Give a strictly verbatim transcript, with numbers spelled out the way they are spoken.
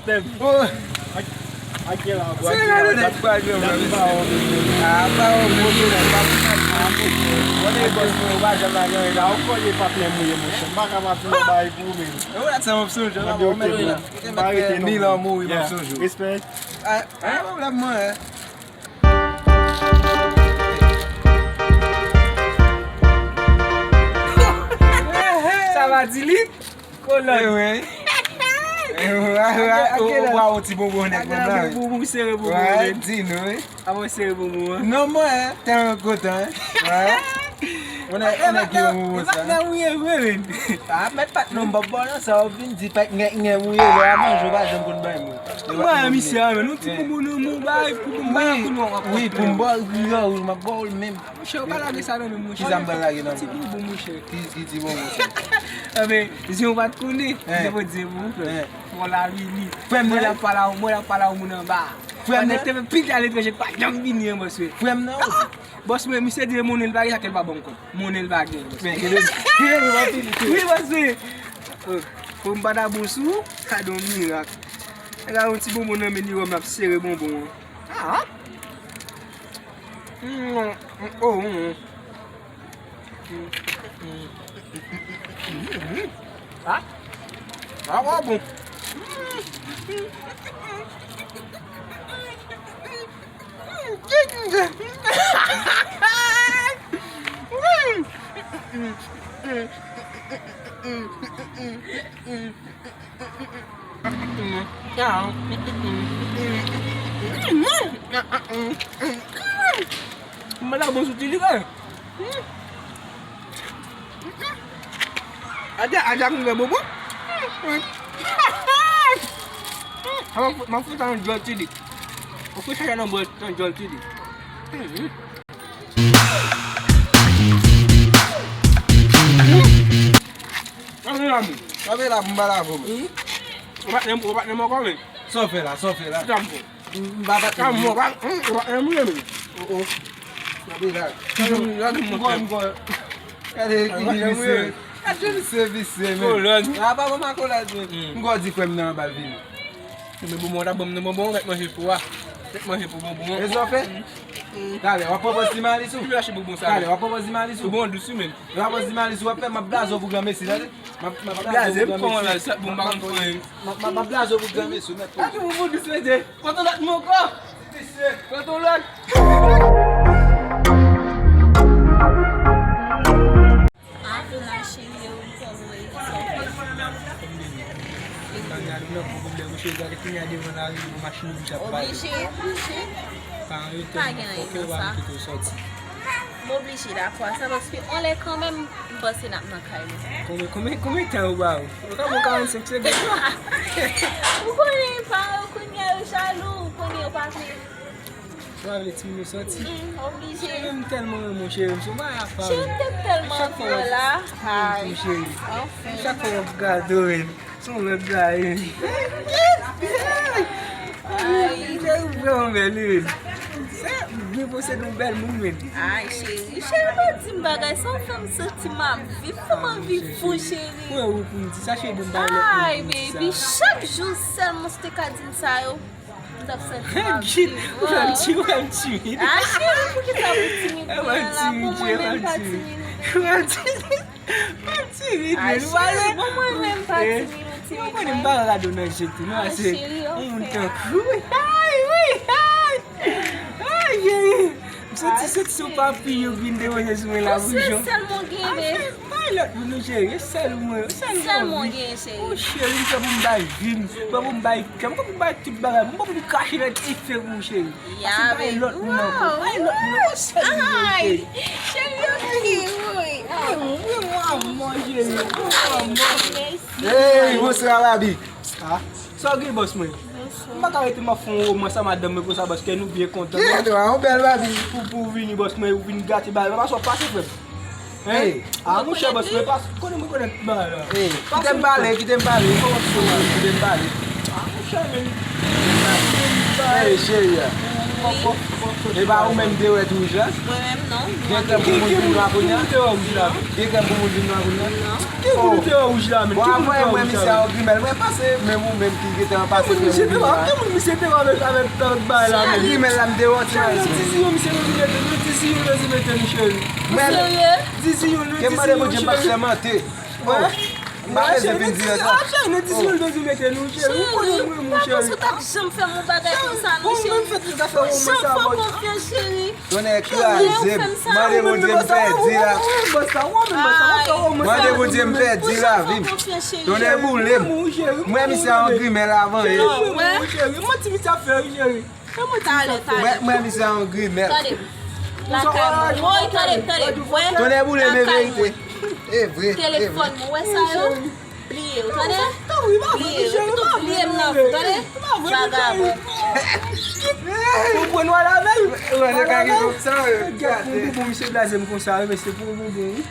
Tèm. Oh. Ak, ak gen la, bwa. Se la, nou nèg pa gen, mwen, mesye. Ah, pa yon gwo tèm, pa yon gwo tèm. Mwen, e bòs mwen, ou pa janm lage anyen la, ou konn e patnè m ou ye, monchè. M pa ka pa fin yon bagay pou ou menm. E ou la, sa m ap sonje, la, mwen, mwen, la. Ou te mèt fè mil an mouri, m ap sonje. Respè. Ah, pa pwoblèm, mwen, hein. Sa va di li? Kolòn. Eh, wi. Eh, wi, wi, wi, wi, ti bonbon nèg mwen la, wi. Bonbon sere bonbon. Wi, di nou, wi. Avan sere bonbon, hein. Non, mwen, hein, tèlman kontan, hein. Wi. On a, on a ki bonbon sa. Patnè ou ye vre, men. Ah, mèt patnè m, bòbò, non, sa w vin di, patnè, nèg ou ye, lè a manje, ou pa janm konn bay mwen. Mwen, misye, men, nou ti bonbon, nou, nou bay, pou nou bay, pou nou. Wi, pou m ba w, wi, wi, m ap ba w l menm. Monchè, ou pa lage sa nan men m, monchè. Kisa m pral lage nan men w? Ti bonbon, monchè. Ki, ki ti bonbon sa? Enben, jan w pa t konnen, hein, je veux dire, mon frère. Hein. Mon la vini. Frè m nan? Mwen la pale a, mwen la pale a moun anba. Frè m nan? Pandan te pi a letranje, pa janm vini an, bòs, wi. Frè m nan, wi. Bòs, mwen, misye di monnen l pa gen, sa ke l pa ban m kòb. Monnen l pa gen, bòs. Men, kite, kite, kite, kite. Wi, bòs, wi. Oh, pou m pa ta bon sou, sa don mirak. Nèg la yon ti bonbon nan men li, wè m ap sere bonbon an. Ah. Mm, oh, mm. Ah, ah, wa bon. Mwen la bon sou ti li, kè. Aja, aja, m fè bobo. M ap fout sa nan djòl ti li. Ou fout sa nan djòl ti li. Kanpe la pou m pale avè w. Ou pa t nan, ou pa t nan mò kòm. Sa w fè la, sa w fè la? Sa m fè? M pa bat nan mò. Ou pa t nan mò, men. Oh, oh. Kanpe la. Gade ki visye. Gade ki visye. Gade ki visye, men. Kolòn. A pa bon makolad, men. M kwè w di frè m nan anba l vini. Men bonbon ta ban m nan bonbon, mèt manje pou a. Mèt manje pou bonbon. E sa w fè? Talè, w ap pran pòz ti Malis ou? Ki lache bonbon sa? Talè, w ap pran pòz ti Malis ou? Bonbon dous wi menm. Lè w ap pran ti Malis ou ap fè, m ap blaze w pou granmesi, tande? M ap, m ap blaze w pou granmesi. M ap, m ap, m ap blaze w pou granmesi, nèt. Gade yon bonbon dous, mesye. Pran yon lòt mwen ankò. Pran yon lòt. Mwen gade nan gwo pwoblèm, mesye, gade kounye a devan lari, yon machin oblije ap pale. Oblije, oblije. Pa gen anyen nan sa. Fòk yo pa kite w sòti. M oblije dakò a sa, paske anlè kanmenm, m panse n ap nan kay nou. Konbyen, konbyen, konbyen tan yo ba ou? Yo ka ba w karannsenk segonn. Ou konnen pa yo kounye a yo jalou, ou konnen yo pa vle. Ou pa vle timoun yo sòti? Mm, oblije. Cheri, m tèlman renmen w, cheri, m sou bay apa. Cheri, m te tèlman anvi w la. Ay, cheri. Anfen. Chak fwa m ap gade w, men. Se yon lòt bagay. Ay, cheri, ou vrèman bèl, wi. Se byen posede yon bèl moun, men. Ay, cheri, cheri, pa di m bagay sa, ou fè m santi m ap viv, fè m anvi fou, cheri. Ou wè ou pou m di sa, cheri, bon, m pa lòt moun pou m di sa. Ay, baby, chak jou sèlman si w te ka di m sa yo, m t ap santi m ap viv. Ou fè m ti, ou fè m timid. Ah, cheri, poukisa pou timid la? Pou mwen menm pa timid. Ou fè m timid. Ou pa di, ah, cheri, bon, mwen menm pa timid, ou timid. Mwen konnen m pa gade w nan je tou, non, ah, cheri, yon moun tankou. Ay, wi, ay. Ay, cheri. M santi, santi se yon papiyon ki vin depoze sou mwen la, boujon. Ou se sèl mwen genyen. Bay lòt moun, non, cheri. Sèl mwen, sèl mwen. Sèl mwen genyen, cheri. O, cheri, m fè pou m bay vi m, fè pou m bay kè m, fè pou m bay tout bagay. M pa pou m kache nan dife pou ou, cheri. Pase bay lòt moun ankò. Bay lòt moun ankò. Sèl mwen, cheri. Cheri, ok, wi. Wi, wi, mwen amò, cheri. Mwen amò. Hey, bonswa, Babi. Ah, sa w gen, bòs mwen? M pa ka rete m ap fè yon womans a madanm mwen konsa, paske nou byen kontan. Ki adwa, yon bèl Babi. Pou, pou w vini, bòs mwen, ou vin gate bagay. Pase, pase, frè m. Hein? Hey. Ah, monchè, bòs mwen, pase, konnen mwen konnen tout bagay la. Hey, kite m pale, kite m pale. Kòman sou la, kite m pale. Ah, monchè, men. Hey, cheri a. E pa ou menm de wèt wouj la? Mwen menm, non. Gen krèm pou moun vin nwa kounye a? Gen krèm pou moun vin nwa kounye a? Non. Oh, Te wè wouj la, men. Bon, ki moun te wè wouj la, men? Misye a yon grimèl. Mwen pase, menm ou menm ki gentan pase. Moun misye te wè, ki moun misye te wè avèk, avèk, avèk bagay la, men? Grimèl la, m te wè ti. Nan diziyon misye te mete, nan diziyon te mete nou, cheri. Mwen, diziyon, nan diziyon, cheri. Ke m mande Bondye m p ap sèmante. Bon, m pa bezwen vin di sa. Cheri, nan diziyon te mete nou, cheri. Ou konnen mwen, mon cheri. Ou t ap janm fè m yon bagay konsa, non, cheri. Ou menm fè tout zafè ou, mwen sa, bon. Konfyans, cheri. Tonnè kraze m. Mande Bondye m pèdi la. Mande Bondye m pèdi lavi m. Tonnè boule m. Mwen misye a yon grimèl avan ye. Mwen misye a yon grimèl. Tonnè boule m, e verite. E vre, e vre. Telefòn mwen, wè sa yo? Bliye yo, tande? Bliye yo, bliye m nan, tande? Vagabon. Ou pran nwa lavel? Ou pran nwa lavel? Gad pou bonbon, misye blaze m konsa, wi, mesye, pou bonbon, wi.